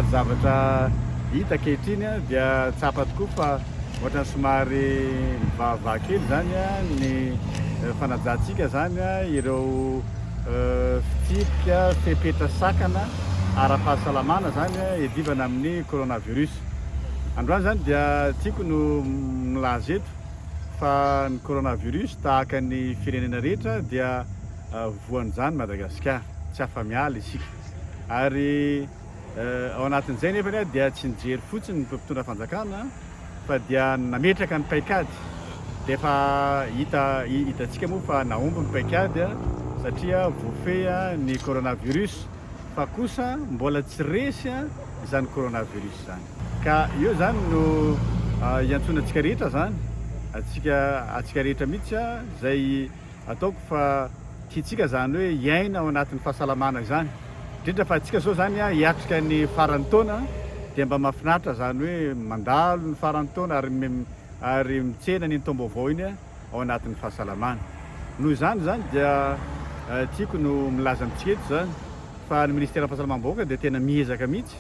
Raha ny zavatra hita ankehitriny dia tsapa tokoa fa ohatran'ny somary mivahavaha kely izany ny fanajantsika izany ireo fitsipika, fepetra sakana ara-pahasalamana izany iadivana amin'ny coronavirus. Androany izany dia tiako no milaza eto fa ny coronavirus tahaka ny firenena rehetra dia voan'izany Madagasikara, tsy afa-miala isika. Ary ao anatin'izay nefany dia tsy nijery fotsiny ny mpitondra fanjakana fa dia nametraka ny paikady. Dia efa hita hitantsika moa fa nahomby ny paikady satria voafehy ny coronavirus fa kosa mbola tsy resy izany coronavirus izany. Ka eo izany no iantsoana antsika rehetra izany, antsika antsika rehetra mihitsy izay Ataoko fa tiantsika izany hoe hiaina ao anatin'ny fahasalamana izany. Indrindra fa antsika izao izany hiatrika ny faran'ny taona dia mba mahafinaritra izany hoe mandalo ny faran'ny taona ary ary mitsena an'iny taom-baovao iny ao anatin'ny fahasalamana. Noho izany izany dia tiako no milaza amintsika eto izany fa ny Ministeran'ny Fahasalamam-bahoaka dia tena miezaka mihitsy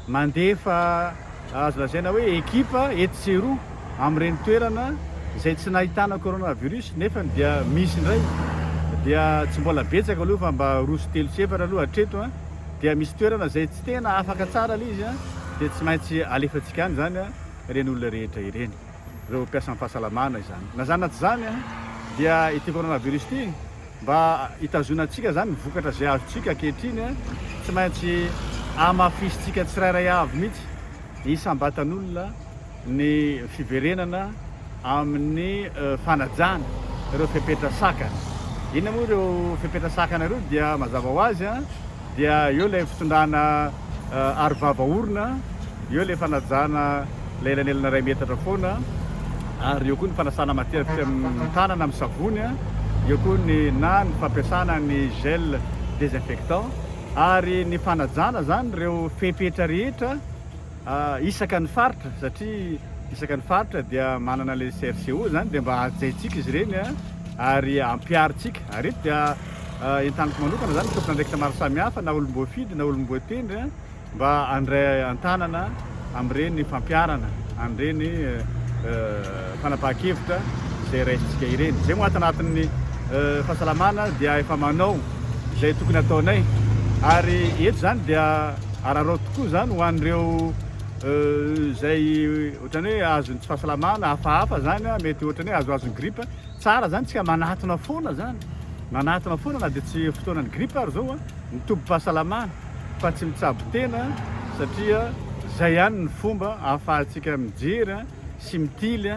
Mandefa azo lazaina hoe ekipa etsy sy eroa amin'ireny toerana izay tsy nahitana coronavirus nefany dia misy indray dia tsy mbola betsaka aloha fa mba roa sy telo sy efatra aloha hatreto an, dia misy toerana izay tsy tena afaka tsara ilay izy an, dia tsy maintsy alefantsika any izany ireny olona rehetra ireny, ireo mpiasan'ny fahasalamana izany. Na izany na tsy izany an, dia ity coronavirus ity, Mba hitazonantsika izany ny vokatra izay azontsika ankehitriny, tsy maintsy hamafisintsika tsirairay avy mihitsy isam-batan'olona ny fiverenana amin'ny fanajana ireo fepetra sakana. Inona moa ireo fepetra sakana ireo dia mazava ho azy dia eo ilay fitondrana arovava orona, eo ilay fanajana ilay elanelana iray metatra foana, ary eo koa ny fanasana matetika ny tanana amin'ny savony, eo koa ny na ny fampiasana ny gel désinfectant, ary ny fanajana izany ireo fepetra rehetra isaka ny faritra satria isaka ny faritra dia manana ilay CRCO izany dia mba hajaintsika izy ireny ary ampiharintsika, ary eto dia Entaniko manokana izany ny tompon'andraikitra maro samihafa na olom-boafidy na olom-boatendry mba handray an-tanana amin'ireny fampiharana an'ireny fanapahan-kevitra izay raisintsika ireny. Izay moa ato anatin'ny fahasalamana dia efa manao izay tokony hataonay ary eto izany dia araraoty tokoa izany ho an'ireo izay ohatran'ny hoe azon'ny tsy fahasalamana hafahafa izany, mety ohatran'ny hoe azoazon'ny grippe. Tsara zany tsika manatona foana zany, manatona foana na dia tsy fotoanan'ny grippe ary zao ny tobim-pahasalamana fa tsy mitsabo tena satria zay ihany ny fomba ahafahantsika mijery sy mitily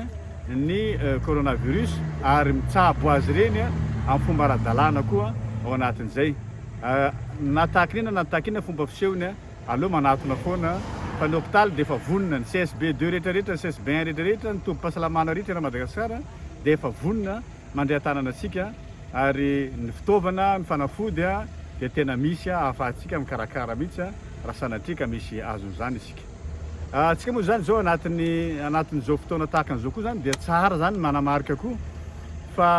ny coronavirus ary mitsabo azy ireny amin'ny fomba ara-dalàna koa ao anatin'izay. Na tahaka ny inona na tahaka inona fomba fisehony aleo manatona foana fa ny hopitaly dia efa vonona, ny CSB deux rehetra rehetra, ny CSB un rehetra rehetra, ny tobim-pahasalamana rehetra eran'i Madagasikara dia efa vonona mandray an-tanana antsika ary ny fitaovana, ny fanafody dia tena misy ahafahantsika mikarakara mihitsy raha sanatria ka misy azon'izany isika. Antsika moa izany izao anatin'ny anatin'izao fotoana tahaka an'izao koa izany dia tsara izany ny manamarika koa fa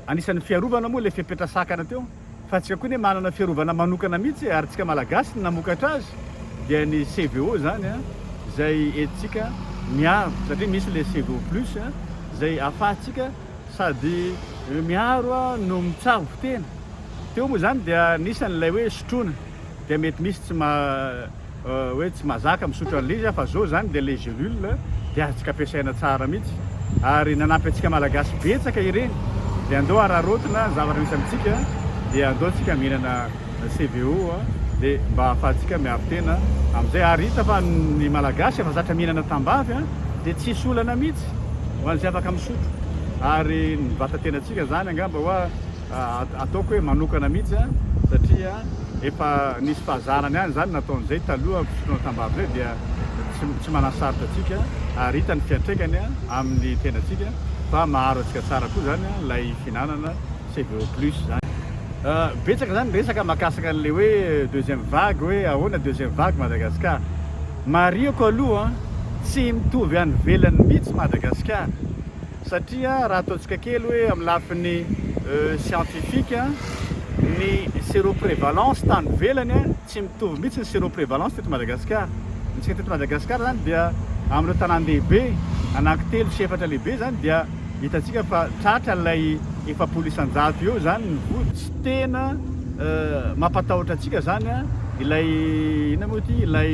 anisan'ny fiarovana moa ilay fepetra sakana teo. Fa antsika koa anie manana fiarovana manokana mihitsy e, ary tsika Malagasy no namokatra azy dia ny CVO zany a, izay entintsika miaro satria misy le CVO plus a, izay ahafahantsika sady miaro no mitsabo tena. Teo moa zany dia anisan'ilay hoe sotroina dia mety misy tsy maha hoe tsy mahazaka misotro an'ilay izy fa zao zany dia le gelule dia azontsika ampiasaina tsara mihitsy ary nanampy antsika malagasy betsaka ireny dia andao araraotina ny zavatra misy amintsika dia andao tsika mihinana CVO dia mba ahafahantsika miaro tena amin'izay ary hita fa ny malagasy efa zatra mihinana tambavy dia tsisy olana mihitsy ho an'izay afaka misotro ary ny vatatenantsika zany angamba hoa Ataoko hoe manokana mihitsy satria efa nisy fahazarana ihany izany nataon'izay taloha fisotroana tambavy izay dia tsy tsy manasarotra antsika ary hita ny fiantraikany amin'ny tenantsika fa maharo antsika tsara koa izany ilay fihinanana CVO plus izany. Betsaka izany ny resaka mahakasika an'ilay hoe deuxième vague hoe ahoana deuxième vague Madagascar. Marihiko aloha tsy mitovy any ivelany mihitsy Madagasikara. Satria raha ataontsika kely hoe amin'ny lafiny scientifique Ny séroprévalence tany ivelany tsy mitovy mihitsy ny séroprévalence teto Madagasikara. Ny antsika teto Madagasikara zany dia amin'ireo tanàn-dehibe anankitelo sy efatra lehibe zany dia hitantsika fa tratra ilay 40% eo zany ny voa. Tsy tena mampatahotra antsika zany ilay, inona moa ity, ilay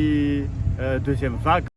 deuxième vague.